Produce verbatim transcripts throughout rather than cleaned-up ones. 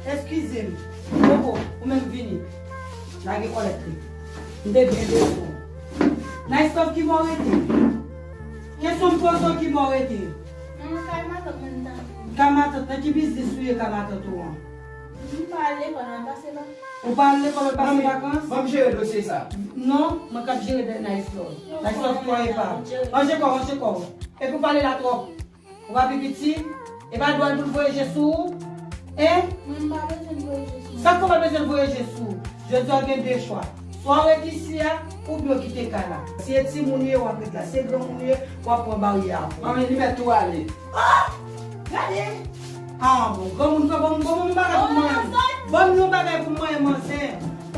Eskize m. Koko, ou menm vini. Lage kòlèt li. M te byen bezwen w. Nice Love, ki bò w rete? Kesyon m poze w, ki bò w rete? Manman, kay matant mwen m ta vin. Kay matant, nan ki biznis ou ye kay matant ou an? M pa al lekòl, mwen pase vakans. Ou pa al lekòl, ou pase vakans? Ban m jere dosye sa. Non, mwen k ap jere de Nice Love. Nice Love twò epa. Ranje kò w, ranje kò w. Epi w pale la twòp. Ou pa pi piti? E pa dwa l pou l voye je sou ou? Hein? Mwen, m pa bezwen voye je sou mwen. Sa k fè w pa bezwen voye je sou ou? Jodi a w gen de chwa. Swa w ret isi a, oubyen w kite kay la. Si e timoun ou ye, w ap ret la. Si e granmoun ou ye, w ap pran baryè a. Manmi, li mèt tou ale. Ah! Gade! Ah, bon, granmoun, fè ban m, ban m yon bagay pou m manyen. Ban m yon bagay pou m manyen, manzè.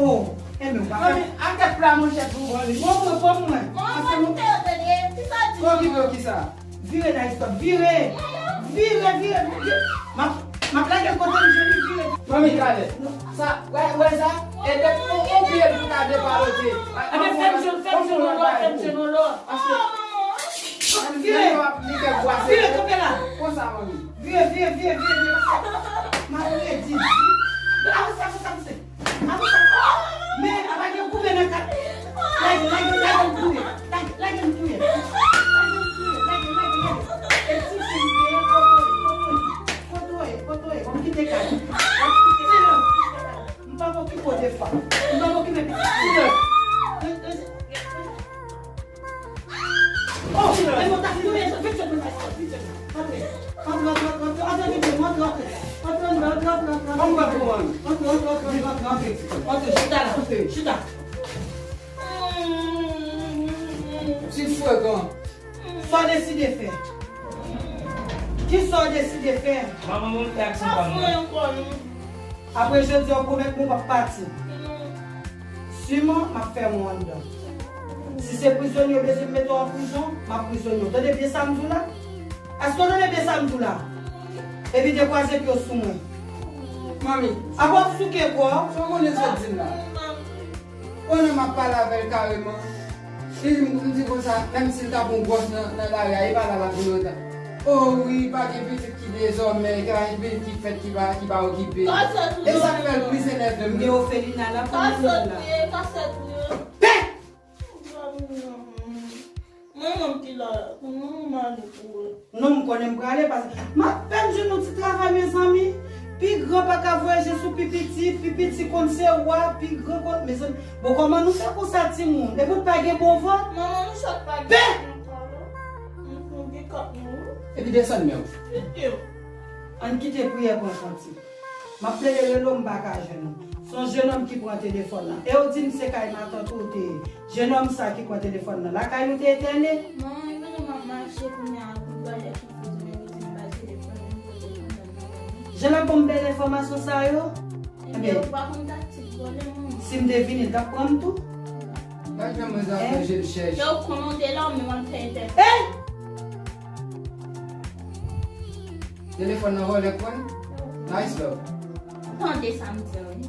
Oh, enben, w pa fè. Manmi, ak tèt pla, monchè, pou mwen. Bon, mwen, bon, mwen. Manman, mwen te yo tande. Kisa di? Okipe w, kisa? Vire, Nice Love, vire. Vire, vire, vire. M ap, m ap lage l kote m jwenn li, vire. Manmi, gade. Sa, wè, wè sa? E de, on, on pye pou ta depalote. Ebe, fè m jwenn, fè m jwenn yon lòt, fè m jwenn yon lòt. Paske, vire. Vire, kanpe la. Konsa, manmi. Vire, vire, vire, vire, vire. Paske, m ap redi, di. Avanse, avanse, avanse. Avanse. Men, apa gen goumen nan kat. Lage, lage, lage l touye. Lage, lage l touye. Lage l touye. Lage, lage, lage. E ti fi m ye, kote w ye, kote w ye, kote w ye, kote w ye. W ap kite kay. W ap kite kay. M p ap okipe w de fwa. M p ap okipe pitit. Silans. Oh, e mwen ta fouye, vit fè, vit fè. Antre. Antre, antre, antre, antre, antre, vit fè, antre, antre. Antre, antre, antre, antre, antre. Ban m bat pou mwen. Antre, antre, antre, antre, antre, antre. Antre, chita la, chita. Ti frekan. Sa w deside fè? Kisa w deside fè? Manman, bon, fè aksyon pa mwen. Apre jodi a, w pwomèt mwen w p ap pati. Siman, m ap fèmen w anndan. Si se prizonye w bezwen m mete w an prizon, m ap prizonye w. Tande byen sa m di w la? Èske w tande byen sa m di w la? Epi dekwaze pye w sou mwen. Manmi. Apa w ap souke kò w? Sa w konnen sa w di m la? Konnen m ap pale avè l kareman. Li di m, m di konsa, menm si l t ap yon gwòs nan, nan lari a, li pa la l ap vin antan. O wi, pa gen pitit ki dezòmè, ki pa gen pitit ki fèt, ki pa, ki pa okipe. E sa k fè l plis enève m. Gen ofelina la pou ofelina. Pè! Manman m ki la, pou nou, nou mande pou ou. Non, m konnen m prale, paske m ap pèn jwenn yon ti travay, mezanmi. Pi gran pa ka voye je sou pi piti, pi piti konn se wa, pi gran konn, mezanmi. Bon, kòman nou fè konsa, timoun? Epi w pa gen bon vant? Manman, nou sot pa gen kòb ankò, non. Nou, nou gen kòb, non. Epi desann men w. Ann kite priyè pran kantik. M ap plede rele w, m pa ka jwenn ou. Se yon jenòm ki pran telefòn nan. E w di m se kay matant ou te ye. Jenòm sa ki pran telefòn nan. Lakay nou te etène? Manman, e konnen m ap mache kounye a, pou bagay ki fè jounen yo di m bay telefòn nan, pou telefòn nan. Jan l ap ban m bèl enfòmasyon sa yo? Ebyen, ou pa konn taktik vòlè, manman. Si m te vini, l t ap pran m tou? Gad jan mwen zafè je l chèch. Yo, kòman w te la, ou menm w ap fè entèvyou? Ey! Telefòn nan vòlè k pran? Nice love. Tande sa m di w, wi.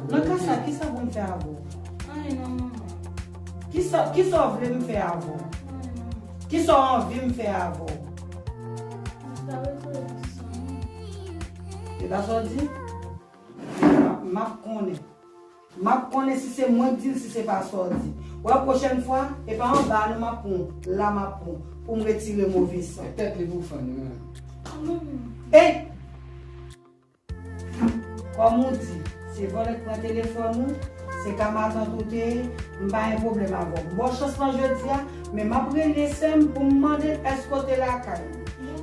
Nan ka sa, kisa pou m fè avè w? Anyen non, manman. Kisa, kisa w vle m fè avè w? Anyen non. Kisa w anvi m fè avè w? M ta retire di sa, non. E pa sa w di? M ap, m ap konnen. M ap konnen si se mwen k di l, si se pa sa w di. Wè, pwochèn fwa, e pa anba a non m ap pran w, la m ap pran w, pou m retire move san. Se tèt li pou fann, wi, menm. Ey! Kòm ou di, se vòlè k pran telefòn ou, se ka matant ou te ye, m pa gen pwoblèm avè w. M ba w chans lan jodi a, men m ap rele sè m pou m mande l èske w te lakay ou.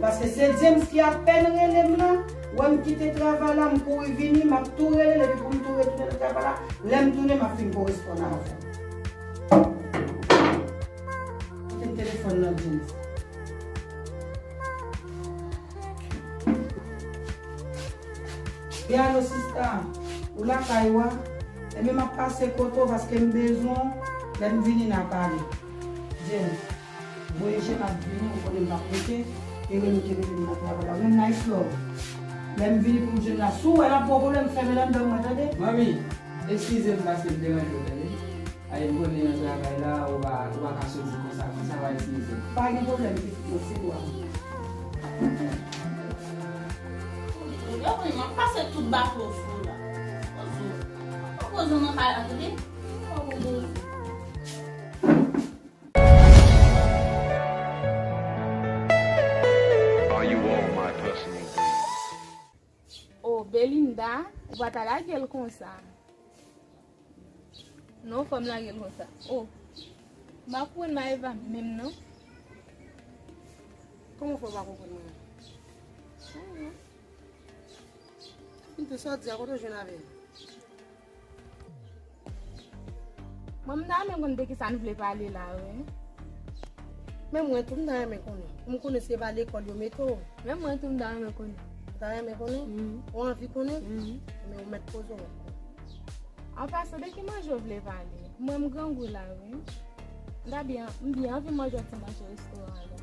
Paske se James ki apèn rele m la, wè m kite travay la, m kouri vini, m ap tou rele l, epi pou m tou retounen nan travay la, lè m tounen, m ap fin koresponn avè w. Kote m telefòn nan, James? Wi, alo, sista, ou lakay ou a? Ebyen, m ap pase kote w paske m bezwen w, lè m vini, n a pale. James, voye je m ap vini, ou konnen m p ap rete, e rele w te rele m nan travay la. Ou menm, nice love. Lè m vini pou m jwenn la, si w wè l ap ba w pwoblèm, fèmen l anndan mwen, tande? Manmi, eskize m paske m deranje w, tande? Ay, m konnen nan travay la, ou pa, ou pa ka soti konsa, konsa, pa eskize. Pa gen pwoblèm, pitit mwen, se dwa m. Yo konn m ap pase tout bato sou la. Pozo. Pozo nan kay la, tande? Pozo. Are you all my personal bees? Oh, Belinda, ou pa ta lage l konsa. Non, fò m lage l konsa. Oh, m pa konprann Maëva menm non. Kòman w fè w pa konprann mwen? Kite sa w di a, kote w jwenn avè l? Mwen, m ta renmen konn de kisa n vle pale la, wi. Men mwen tou, m ta renmen konnen. Pou m konnen si se pa lekòl yo mete w. Men mwen tou, m ta renmen konnen. Ou ta renmen konnen? Ou anvi konnen? Men ou mèt poze w. An pasan, de ki manje w vle pale? Mwen, m grangou la, wi. M ta byen, m byen anvi manje yon ti manje restoran la.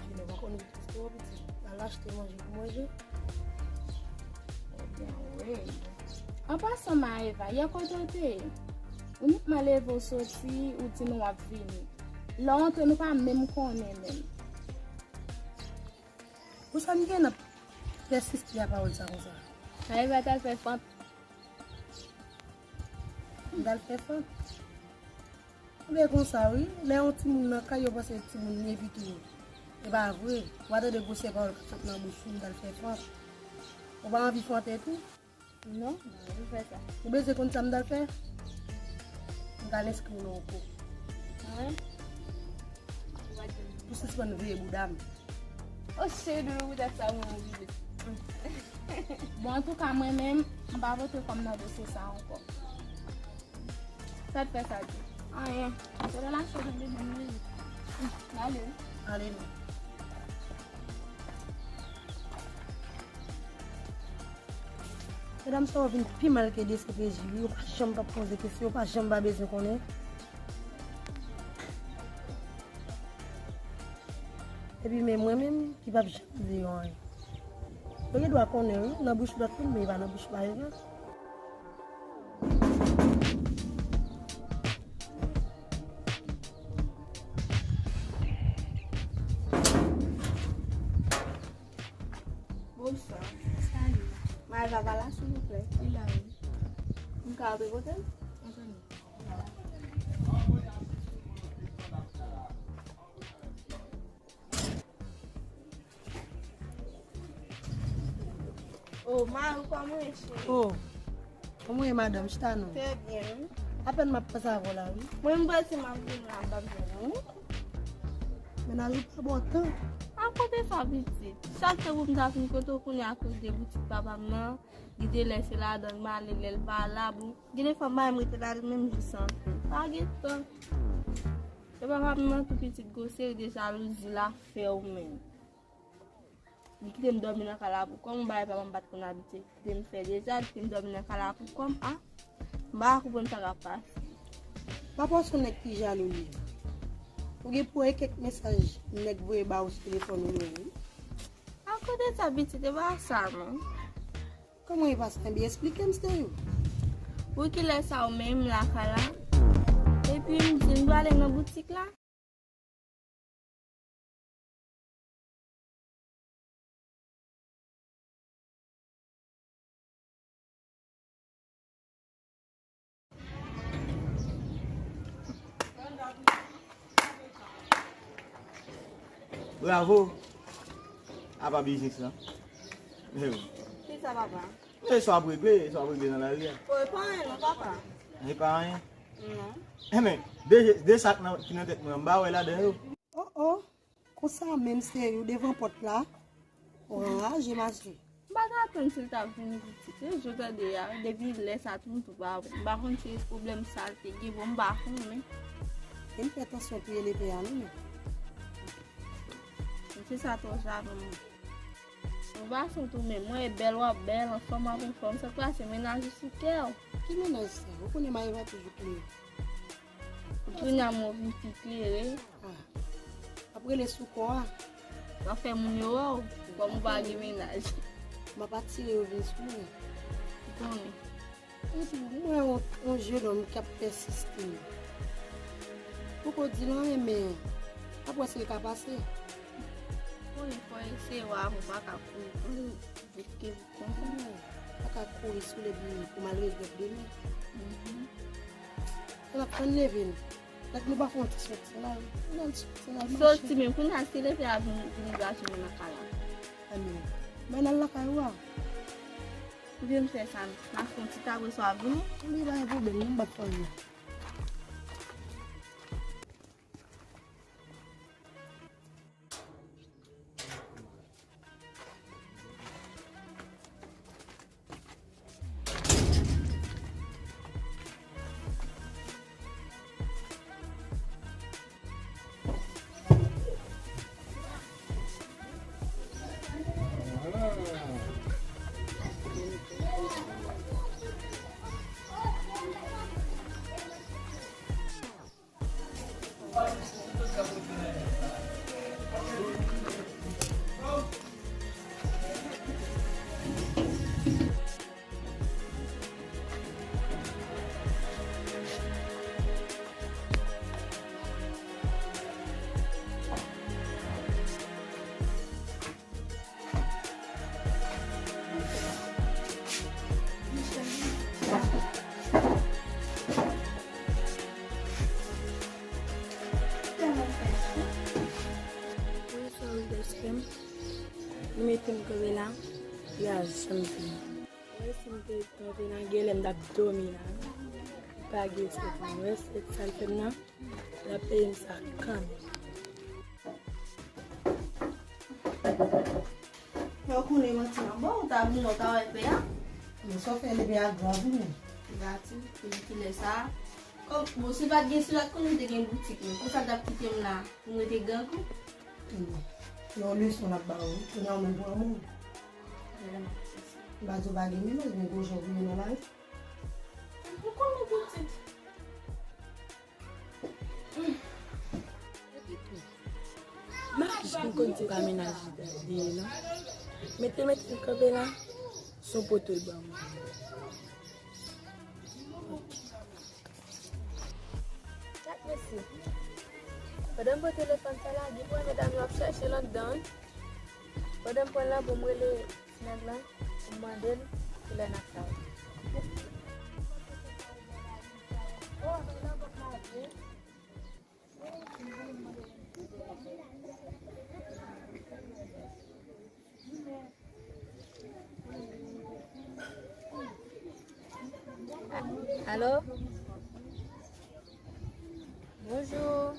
Junior pa konn egziste w pitit. Al achte manje pou manje. Ebyen wi. An pasan Maëva, yè kote w te ye? Ou nètman leve w soti, ou di nou w ap vini. Lè w antre nou pa menm konnen menm. Pou sa m gen nan pèsiste a pawòl sa konsa? Maëva t al fè fant. M t al fè fant. Ou byen konsa wi, lè yon timoun nan kay yo panse timoun li epi tou. E pa vre, ou pa tande gwosè pawòl k ap sot nan bouch ou, m t al fè fant. Ou pa anvi fante tou? Non, m pa anvi fè sa. Ou bezwen konn sa m t al fè? M t al enskri w nan yon kou. Mwen? Pou sispann veye bouda m. Oh cheri, doulou poutèt sa mwen anvi vin. Bon, antouka mwen menm, m pa pote kò m nan dosye sa ankò. Sa t fè sa di? Anyen. Se relasyon nan demen nou ye. Ale. Ale non. Medam sa yo vin pi mal ke D C P J wi, yo pa janm p ap poze kesyon, yo pa janm pa bezwen konnen. Epi men mwen menm ki p ap janm di yo anyen. Yo gen dwa konnen wi, nan bouch lòt moun, men e pa nan bouch Maëva. Bonswa. Salut. Maëva pa la, silvouplè? Li la, wi. M ka antre kote l? Antre non. Oh, Marie, kòman w ye, cheri? Oh, kòman w ye, madanm? Chita non. Trè byen, wi. Apèn m ap panse avè w la, wi. Mwen, m panse m ap vin la, m p ap jwenn ou. Mennaj ou pa bon tan. A kote sa, pitit? Chak tan pou m ta vin kote w kounye a akoz de boutik papa m nan, gen de lè se ladan l m ale lè l pa la, bon. Gen de fwa m pa menm rete la, li menm jis antre. Pa gen tan. E papa m nan tou pitit, gon seri de jalouzi l ap fè w menm. Li kite m dòmi nan kay la pou kò m, yon bagay papa m pa t konn abitye kite m fè deja, li kite m dòmi nan kay la pou kò m, a. M pa ka konprann sa k ap pase. Pa panse yon nèg ki jalou li. Ou gen pou wè kèk mesaj nèg voye ba ou sou telefòn ou yo wi. A kote sa pitit, e pa sa non. Kòman e pa sa? Ebyen esplike m, Stereo. Pou kilè sa ou menm lakay la? Epi m di n prale nan boutik la? Bravo. Apa biznis lan? Kisa papa? E sa w ap regle, sa w ap regle nan lari a. O, e pa anyen non papa. E pa anyen? Non. Enben, de, de sa k nan, ki nan tèt mwen an, m pa wè ladan yo. Oh oh. Konsa menm Stereo devan pòt la. Ou anraje, ma cheri. M pa t atann si l t ap vini pitit. Se jou tande a, depi lè sa tou m tou pa wè. M pa konn si se pwoblèm sa l te gen, bon, m pa konnen. E m fè tansyon touye lepè a non men. Mesye sa twò jalou mwen. Yon gason tou menm, mwen e bèl w ap bèl, anfòm w ap anfòm, sa k pase, mennaj ou sou kè w. Ki mennaj sa? Ou konnen Maëva toujou klere. Kounye a mwen vin pi klere. Ah. W ap rele sou kò a. W ap fè moun yo wè w, kòm ou pa gen mennaj. M ap atire yo vin sou mwen. Ou konnen. Epi mwen yon, yon jenòm k ap pèsiste. Poko di l anyen men w ap wè si l ka pase. Konnen fò eseye wè avan w pa ka kouri. Vit ke vit konsa. Pa ka kouri sou lè pou, pou m al regrèt demen. Mhm. Fò n ap tann leve n. Lè nou pa fè yon ti soti, n al, n al soti, n al mache. Soti menm, kounye a, si leve a vin, vin gate nou nan kay la. Anmè. Men n al lakay ou a. Oubyen m fè sa, n a fè yon ti tabou sou avni. Anmè, pa gen pwoblèm, non, m p ap fè anyen. Wi, sorry, bèskem. Li mete m kanpe la, li a janm vini. Mwen, si m te kanpe la, genlè m t ap dòmi la. Li pa gen respè pou mwen. Wè, se sa l fè m nan. L ap peye m sa kanmenm. Fè w konnen manti nan bò, ou ta vin, ou ta wè fè a. Men sa w fè, li vin ak grav, wi, men. Gratis, depi kilè sa? Kòm, bon, si pa t gen sila, konnen te gen boutik, men konsa l t ap kite m la, pou m rete grangou. Yon leson l ap ba ou, wi. Kounye a ou menm pran moun. M pa di w pa gen mennaj, men gwo jan w vire nan lari. Ou konnen pitit. M pa janm konn se pa mennaj li ta ye, non. Mete, mete l kanpe la, se yon poto l ban mwen. Gad mesye. Pandan m pran telefòn sa la, gen pou wè medam yo ap chèche l anndan, wi. Pandan m pran l la, bon, m rele ti nèg la, pou m mande l kilè n ap travay. Alo? Bonjou.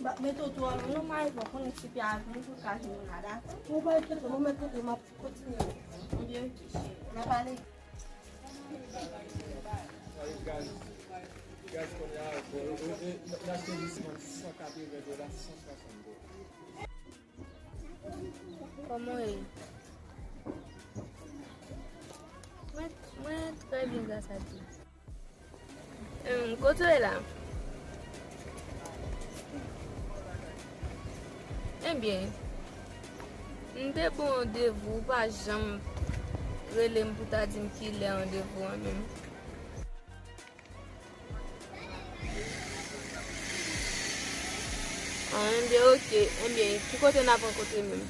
Ba, men toto a, non, mari, fò konnen si pi a vin pou ka jwenn la, dakò? Ou pa enkyete, mwen mèt konte, m ap kontinye. Ebyen, oke, cheri. N a pale. Gaz, gaz kounye a, bon, yo, yo, yo, yo achte li sou san katreven dola, san swasant dola. Kòman w ye? Mwen, mwen trè byen, gras a Dye. Hum, kote w ye la? Ebyen, m te ba w randevou, ou pa janm rele m pou ta di m kilè randevou an menm. Ah, enben, oke. Enben, ki kote n ap rankontre menm?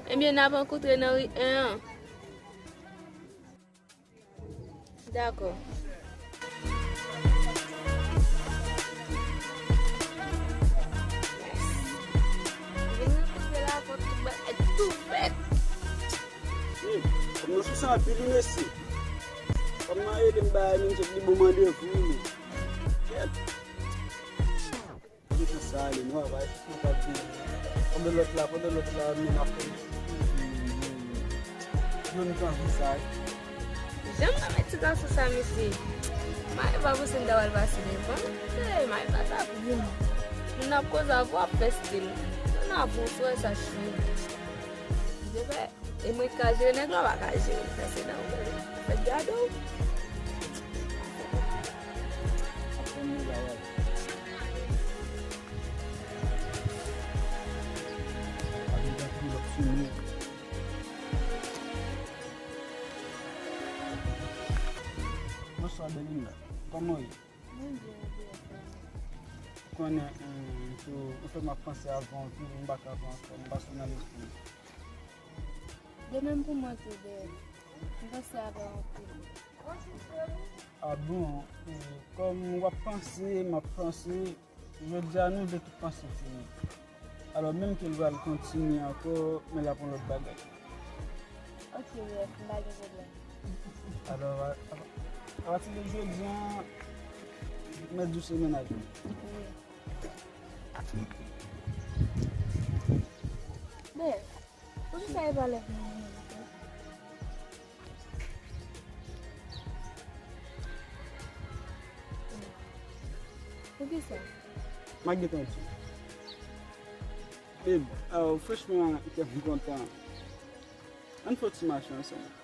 Enben, n ap rankontre nan ri en an. Dakò. Vin rankontre la, fò tout bagay tou fèt. Wi, kòm nou sou sa anpil, wi, mesye. Kòm nan ede m bay moun chèk li bon randevou, wi, men. Kèt. Mwen konsa ale, nou ava, nou pa di. Pandan lòt la, pandan lòt la, nou ap fè. Jwenn tan pou sa. Jan m renmen ti gason sa, mesye. Mari pa panse m ta pral pase devan. Hey, Mari pa t ap ri m. Moun ap koze avè w, ap fè stil. Moun ap wè sa chou. Depi E mwen k ka jere nèg la, w pa ka jere l. Sa se nan ou. Fèt gade w. Kòman w ye? Mwen byen, mwen byen, frè m. Ou konnen, hmm, tou, anfèt, m ap panse avè w anpil, m pa ka wè w ankò, m pa sou nan lespri m. De menm pou mwen tou, Dèv. M panse avè w anpil. A bon, e, kòm w ap panse, m ap panse, jodi a nou de tout panse fini. Alò, menm ke l pral kontinye ankò, men l ap yon lòt bagay. Ok, Dèv, m pa gen pwoblèm. Alò, a, a, apati de jodi a, mèt di w se mennaj mwen. Wi. Dèv, poukisa e pa lè vin nan men li? Poukisa? M a gentan di w. Babe, oh, franchman, kè m kontan. Ann fè yon ti mache ansanm.